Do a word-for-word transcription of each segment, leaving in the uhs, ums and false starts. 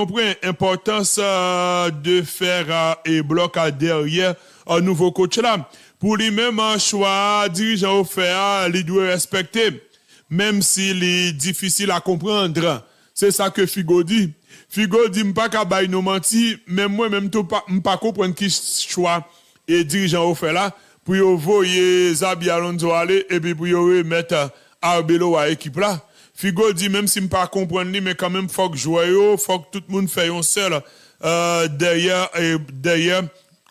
konprann enpòtans, euh, de fè, euh, e blòk, euh, dèyè, euh, nouvo coach la. Pou li menm, euh, chwa dirijan yo fè a, li dwe respekte, menm si li difisil a konprann. Se sa ke Figo di. Figo di, "M pa ka bay nou manti, men mwen menm tou, pa, m pa konprann ki chwa e dirijan yo fè la, pou yo voye Xabi Alonso ale, epi pou yo remèt, euh, Arbeloa ekip la." Figo di, "Menm si m pa konprann li, men kanmenm fòk jwè yo, fòk tout moun fè yon sèl, euh, dèyè, e dèyè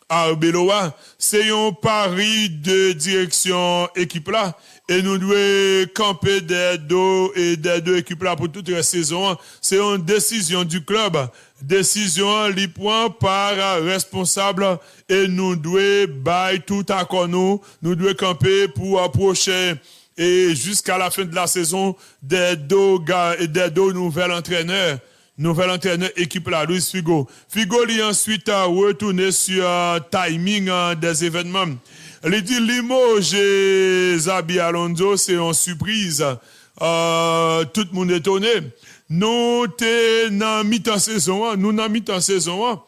Arbeloa. Se yon pari de direksyon ekip la, e nou dwe kanpe dèyè do, e dèyè do ekip la pou tout rès sezon an. Se yon desizyon di klèb. Desizyon an, li pran pa rèsponsab, e nou dwe bay tout akò nou. Nou dwe kanpe pou, euh, pwochen, e jiska la fen de la sezon, dèyè do ga-, dèyè do nouvèl antrènè, nouvèl antrènè ekip la, Luis Figo." Figo, li answit, euh, retounen sou, euh, timing, euh, des événements. Li di, "Limoje Xabi Alonso, se yon sipriz. Euh, tout moun etone. Nou te nan mitan sezon an, nou nan mitan sezon an.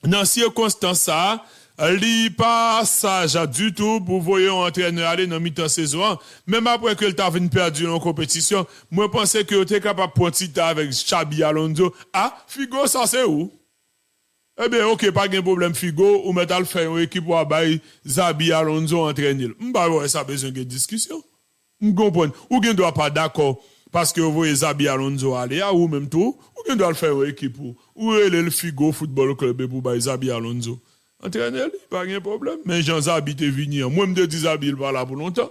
Nan sikonstans sa a, li pa saj ditou pou voye yon antrènè ale nan mitan sezon an. Menm apre ke l ta vin pèdi yon konpetisyon, mwen panse ke yo te kapab pran ti tan avèk Xabi Alonso." A, Figo, sa se ou. Ebyen, oke, pa gen pwoblèm, Figo, ou mèt al fè yon ekip, w a bay Xabi Alonso antrène l. M pa wè sa bezwen gen diskisyon. M konprann. Ou gen dwa pa dakò paske yo voye Xabi Alonso ale a, ou menm tou, ou gen dwa al fè yon ekip ou. Ou rele l Figo Football Club epi w bay Xabi Alonso antrène li, pa gen pwoblèm. Men jan Xabi te vini an, mwen m te di Xabi l pa la pou lontan.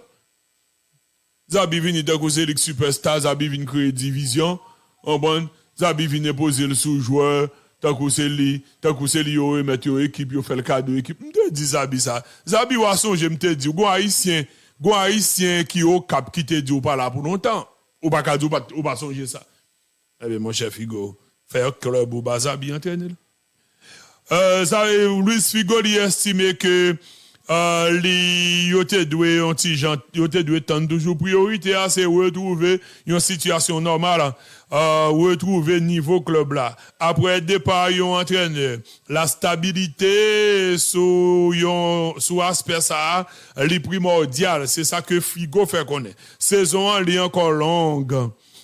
Xabi vini tankou se li k sipèsta, Xabi vin kreye divizyon, konprann? Xabi vin enpoze l sou jwè, tankou se li, tankou se li yo remèt yo ekip, yo fè l kado ekip. M te di Xabi sa. Xabi, w a sonje, m te di w, gon Ayisyen, gon Ayisyen ki Okap ki te di w pa la pou lontan. Ou pa ka di w pa, ou pa sonje sa. Ebyen, monchè Figo, fè klèb ou ba Xabi antrène l. Euh, Xabi, Luis Figo, li estime ke, euh, li, yo te dwe yon ti jan, yo te dwe tann toujou. Priyorite a, se retwouve yon sitiyasyon nòmal, euh, retwouve nivo klèb la. Apre depa yon antrènè, la stabilite sou yon, sou aspè sa a, li primòdyal. Se sa ke Figo fè konnen. Sezon an, li ankò long.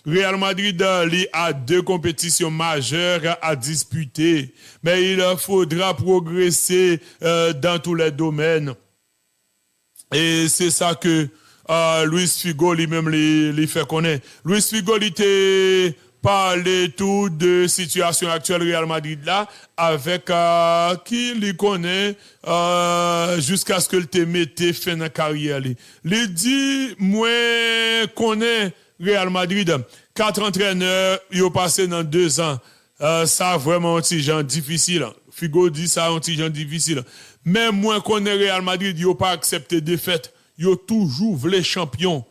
Real Madrid, euh, li a de konpetisyon majè a dispite, men il faudra progresser, euh, dans tous les domaines. E se sa ke, euh, Luis Figo li menm li, li fè konnen. Luis Figo li te pale tou de sitiyasyon aktyèl Real Madrid la, avèk, euh, ki li konnen, euh, jiskaske l te mete fen nan karyè li. Li di, "Mwen konnen Real Madrid, kat antrènè yo pase nan de zan. Euh, sa vrèman yon ti jan difisil." Figo di sa yon ti jan difisil. Men mwen konnen Real Madrid, yo pa aksepte defèt. Yo toujou vle chanpyon.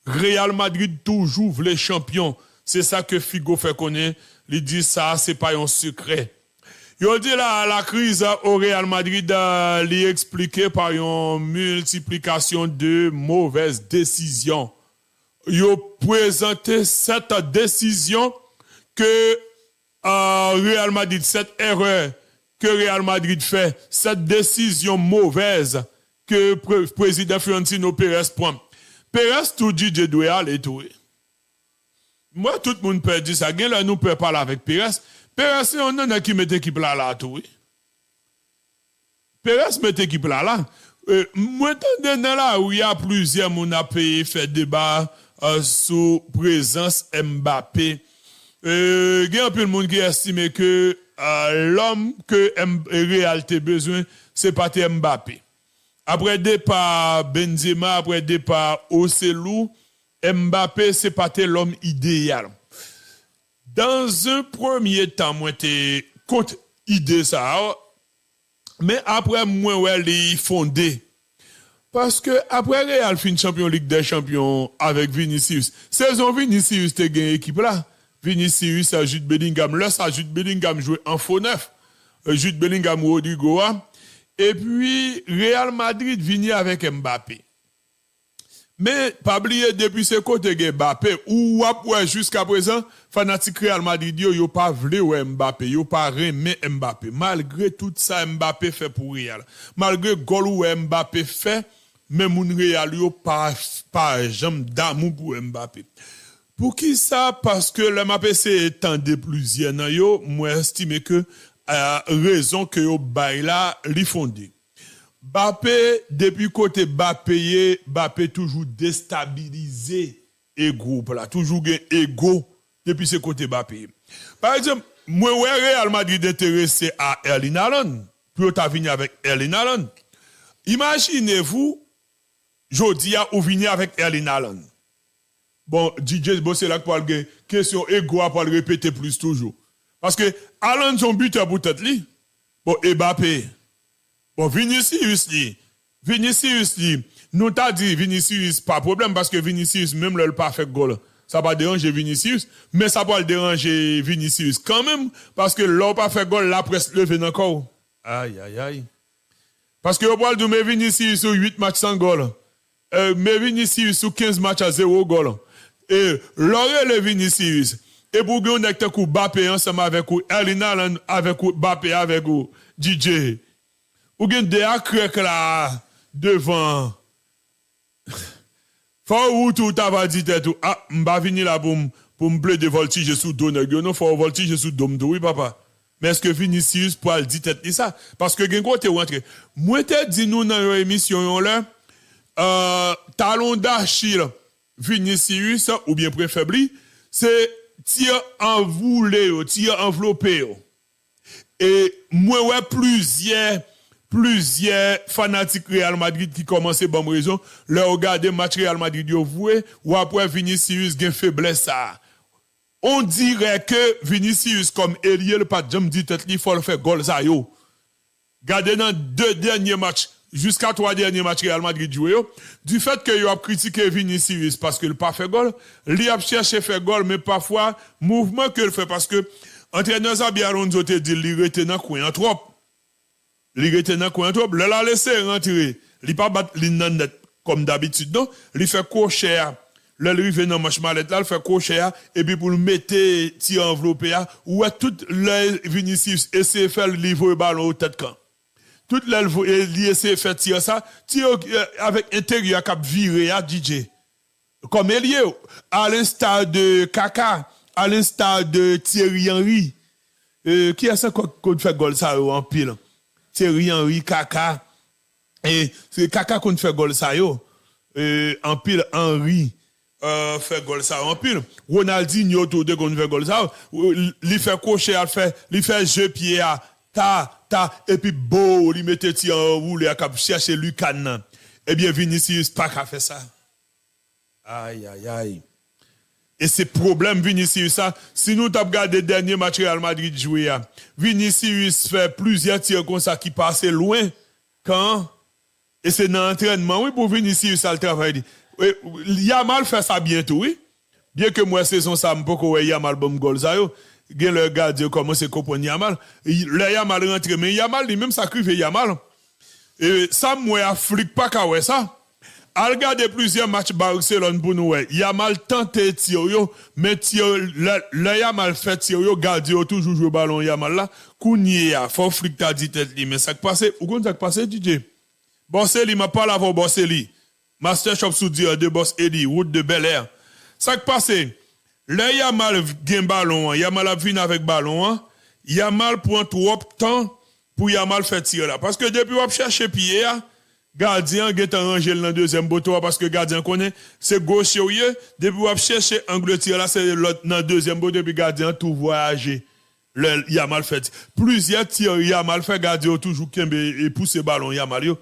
Real Madrid toujou vle chanpyon. Se sa ke Figo fè konnen. Li di sa, se pa yon sekrè. Yo di la, la crise au Real Madrid, euh, li eksplike pa yon miltiplikasyon de movèz desizyon. Yo prezante sèt desizyon ke, euh, Real Madrid, sèt erè ke Real Madrid fè, sèt desizyon movèz ke pre-, prezidan Florentino Perez pran. Perez tou, Didier, dwe ale tou, wi. M wè tout moun pè di sa. Gen lè nou pè pale avèk Perez. Perez se yon nènè ki met ekip la la tou, wi. Perez met ekip la la. E, mwen tande nan lari a plizyè moun ap, e, fè deba, e, sou prezans Mbappé. E, gen anpil moun ki estime ke, e, lòm ke M-, Real te bezwen, se pa te Mbappé. Apre depa Benzema, apre depa Joselu, Mbappé se pa te lòm ideyal. Dans un premier temps, mwen te kont ide sa a, men apre mwen wè li fonde. Paske apre Real fin chanpyon Lig dè Chanpyon avèk Vinicius, sezon Vinicius te gen ekip la, Vinicius, Jude Bellingham, lè sa Jude Bellingham jwe an fo nèf, Jude Bellingham, Rodrygo a, epi Real Madrid vini avèk Mbappé. Men, pa bliye, depi se kote gen Mbappé, ou w ap wè jiskaprezan, fanatik Real Madrid yo, yo pa vle wè Mbappé, yo pa renmen Mbappé. Malgre tout sa Mbappé fè pou Real, malgre gòl ou wè Mbappé fè, men moun Real yo pa, pa janm damou pou Mbappé. Poukisa? Paske lè m ap eseye tande plizyè nan yo, mwen estime ke, eh, rezon ke yo bay la, li fonde. Mbappé, depi kote Mbappé ye, Mbappé toujou destabilize e gwoup la. Toujou gen ego depi se kote Mbappé ye. Pa egzanp, mwen wè Real Madrid enterese a Erling Haaland pou yo ta vini avèk Erling Haaland. Imajine vou, jodi a ou vini avèk Erling Haaland. Bon, D J, bon, se la k pral gen kesyon ego a pral repete plis toujou. Paske Haaland se yon bitè pou tèt li. Bon, Mbappé. Bon, Vinicius li. Vinicius li. Nou ta di Vinicius pa pwoblèm paske Vinicius, menm lè l pa fè gòl, sa pa deranje Vinicius. Men sa pral deranje Vinicius kanmenm paske lè w pa fè gòl, laprès leve nan kò w. Ay, ay, ay. Paske yo pral di w, men Vinicius sou uit match san gòl. Eh, men Vinicius sou kenz match a zewo gòl. E lè w rele Vinicius, epi w gen yon nèg tankou Mbappé ansanm avèk ou, Erling Haaland avèk ou, Mbappé avèk ou, D J. Ou gen de a krèk la devan. Fò ou tou ta va di tèt ou, a, m pa vini la pou m, pou m plede vòltije sou do nèg yo, non, fò w vòltije sou do m tou, wi, papa. Men èske Vinicius pral di tèt li sa? Paske gen kote w antre. Mwen te di nou nan yon emisyon yon lè, eh, talon dachil Vinicius, oubyen pwen fèb li, se tir anvoule yo, tir anvlope yo. E mwen wè plizyè, plizyè fanatik Real Madrid ki kòmanse ban m rezon. Lè w gade match Real Madrid yo voye, w ap wè Vinicius gen feblès sa a. On dirè ke Vinicius kòm elye, l pa t janm di tèt li fò l fè gòl sa yo. Gade nan de dènye match, jiska twa dènye match Real Madrid jwe yo, difèt ke yo ap kritike Vinicius paske l pa fè gòl, li ap chèche fè gòl, men pafwa, mouvman ke l fè, paske antrènè Xabi Alonso te di l li rete nan kwen an twòp. Li rete nan kwen an twòp. Lè l al eseye rantre, li pa bat li nan nèt kòm dabitid, non. Li fè kwochè a. Lè l rive nan manch malèt la, l fè kwochè a, epi pou l mete tir anvlope a, ou wè tout lè Vinicius eseye fè l, li voye balon o tèt kan. Tout lè l vo-, e, li eseye fè tir sa, tir yo, eh, avèk enteryè a k ap vire a, D J. Kòm elye, a lensta de Kaka, a lensta de Thierry Henry. Eh, kiyès ankò k konn fè gòl sa yo anpil? Thierry Henry, Kaka. E, se Kaka konn fè gòl sa yo. Eh, anpil, Henry, eh, fè gòl sa yo anpil. Ronaldinho tou te konn fè gòl sa yo. Li fè kwochè a, fè, li fè je pye a, ta, ta, epi bo, li mete tir anwoule a k ap chèche likann nan. Ebyen, Vinicius pa ka fè sa. Ay, ay, ay. E se pwoblèm Vinicius sa. Si nou t ap gade dènye match Real Madrid jwe a, Vinicius fè plizyè tir konsa ki pase lwen kan an. E se nan antrènman, wi, pou Vinicius al travay li. E, Yamal fè sa byen tou, wi. Byen ke m wè sezon sa, m poko wè Yamal ban m gòl sa yo. Gen lè gadyen yo kòmanse konprann Yamal. Lè Yamal rantre, men Yamal li menm, sa k rive Yamal. E sa m wè a, Flick pa ka wè sa. Al gade plizyè match Barcelone pou nou wè. Yamal tante tir yo, men tir, lè, lè Yamal fè tir yo, gadyen yo toujou jwe balon Yamal la. Kounye a, fò Flick ta di tèt li, men sa k pase, ou konn sa k pase, D J? Bòseli, m ap pale avè w, Bòseli. Master Shop Soudure de Bòseli, wout de Bèlè. Sa k pase? Lè Yamal gen balon an, Yamal ap vin avèk balon an, Yamal pran twòp tan pou Yamal fè tir la. Paske depi w ap chèche pye a, gadyen an gentan ranje l nan dezyèm poto a, paske gadyen an konnen se goche w ye, depi w ap chèche ang de tir la, se lòt nan dezyèm poto, epi gadyen an tou vwayaje. Lè Yamal fè ti-, plizyè tir Yamal fè, gadyen yo toujou kenbe e pouse balon Yamal yo.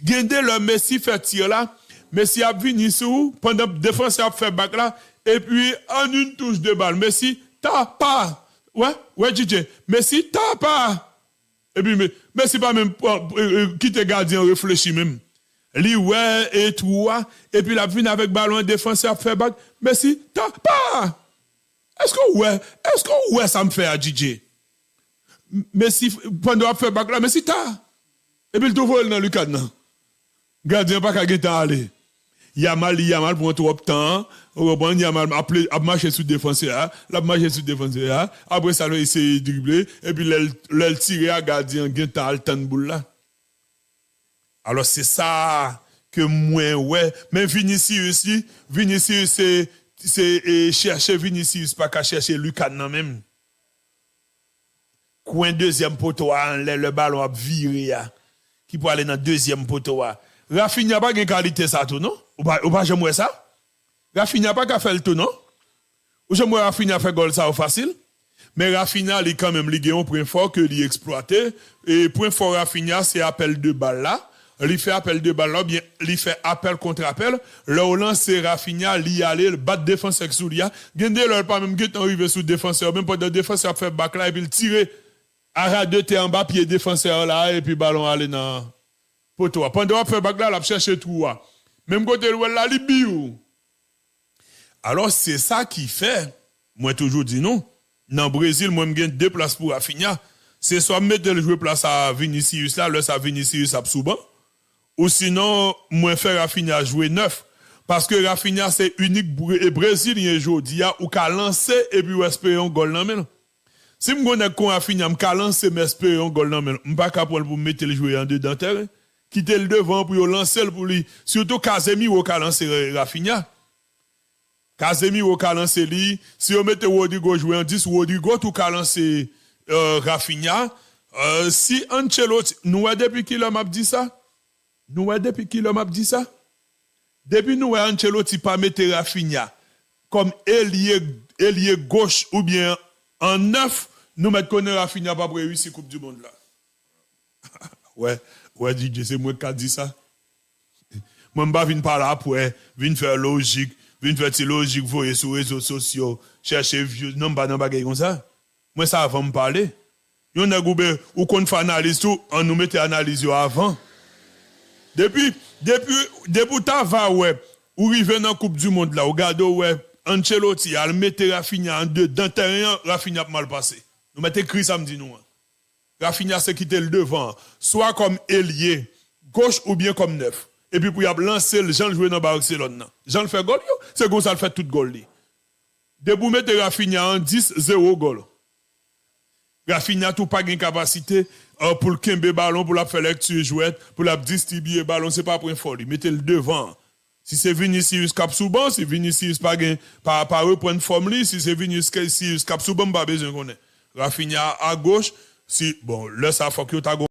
Gen de lè Messi fè tir la, Messi ap vini sou ou, pandan defansè ap fè bak la, epi an une touche de balle, Messi tapa. Wè, wè, D J, Messi tapa. Epi Me-, Messi pa menm pran, e, e, kite gadyen an reflechi menm. Li wè e twou a, epi l ap vin avèk balon an, defansè ap fè bak, Messi tapa. Èske w wè, èske w wè sa m fè a, D J? Messi, pandan w ap fè bak la, Messi ta. Epi l tou voye l nan likann nan. Gadyen an pa ka gentan ale. Yamal, li Yamal pran twòp tan, ou konprann, Yamal ap, ap mache sou defansè a, l ap mache sou defansè a, apre sa, l eseye drible, epi lè l, lè l tire a, gadyen an gentan al tann boul la. Alò, se sa ke mwen wè. Men Vinicius, li, Vinicius, se, se, e, chèche Vinicius, pa ka chèche likann nan menm. Kwen dezyèm poto a anlè, lè balon ap vire a, ki pou ale nan dezyèm poto a. Raphinha pa gen kalite sa tou, non? Ou pa, ou pa janm wè sa? Raphinha pa ka fè l tou, non? Ou janm wè Raphinha fè gòl sa yo fasil? Men Raphinha, li kanmenm, li gen yon pwen fò ke li eksplwate. E pwen fò Raphinha, se apèl de bal la. Li fè apèl de bal la, oubyen li fè apèl kont apèl. Lè w lanse Raphinha, li ale, l bat defansè k sou li a. Gen de lè, l pa menm gentan rive sou defansè, menm pandan defansè ap fè bak la, epi l tire a ras de tè anba pye defansè la, epi balon ale nan poto a. Pandan w ap fè bak la, l ap chèche twou a. Menm kote l wè l la, li biw. Alò, se sa ki fè, mwen toujou di nou, nan Brezil, mwen, m gen de plas pou Raphinha. Se swa m mete l jwe plas a Vinicius la, lè sa Vinicius ap sou ban, ou sinon, mwen fè Raphinha jwe nèf. Paske Raphinha se inik bre-, e brezilyen jodi a, ou ka lanse epi w espere yon gòl nan men l. Si m gon nèg kon Raphinha, m ka lanse, m espere yon gòl nan men l. M pa ka pran l pou m mete l jwe andedan tèren. Kite l devan pou yo lanse l pou li. Sitou Casemiro ka lanse Raphinha. Casemiro ka lanse li. Si yo mete Rodrygo jwe an dis, Rodrygo tou ka lanse, euh, Raphinha. Euh, si Ancelotti, nou wè depi kilè m ap di sa? Nou wè depi kilè m ap di sa? Depi nou wè Ancelotti pa mete Raphinha kòm elye, elye goch oubyen an nèf, nou mèt konnen Raphinha p ap reyisi Koup di Mond la. Wè, wè, D J, se mwen k ka di sa. Mwen, m pa vin pale apre, vin fè lojik, vin fè ti lojik, voye sou rezo sosyo, chèche views. Non, m pa nan bagay konsa. Mwen, se avan m pale. Yon nèg ou be, ou konn fè analiz tou, ann nou mete analiz yo avan. Depi, depi, depi w ta va wè, ou rive nan Koup di Mond la, ou gade w wè Ancelotti al mete Raphinha andedan tèren an, Raphinha ap mal pase. Nou mèt ekri sa m di nou an. Raphinha se kite l devan an, swa kòm elye goch oubyen kòm nèf. Epi pou y ap lanse l jan l jwe nan Barcelone nan. Jan l fè gòl yo, se konsa l fè tout gòl li. Depi w mete Raphinha an dis, zewo gòl. Raphinha tou pa gen kapasite, euh, pou l kenbe balon, pou l ap fè lèkti jwèt, pou l ap distribiye balon, se pa pwen fò li. Mete l devan an. Si se Vinicius k ap sou ban, si Vinicius pa gen, pa, pa reprann fòm li, si se Vinicius k ap sou ban, m pa bezwen konnen. Raphinha a goch, si, bon, lè sa fòk yo ta gon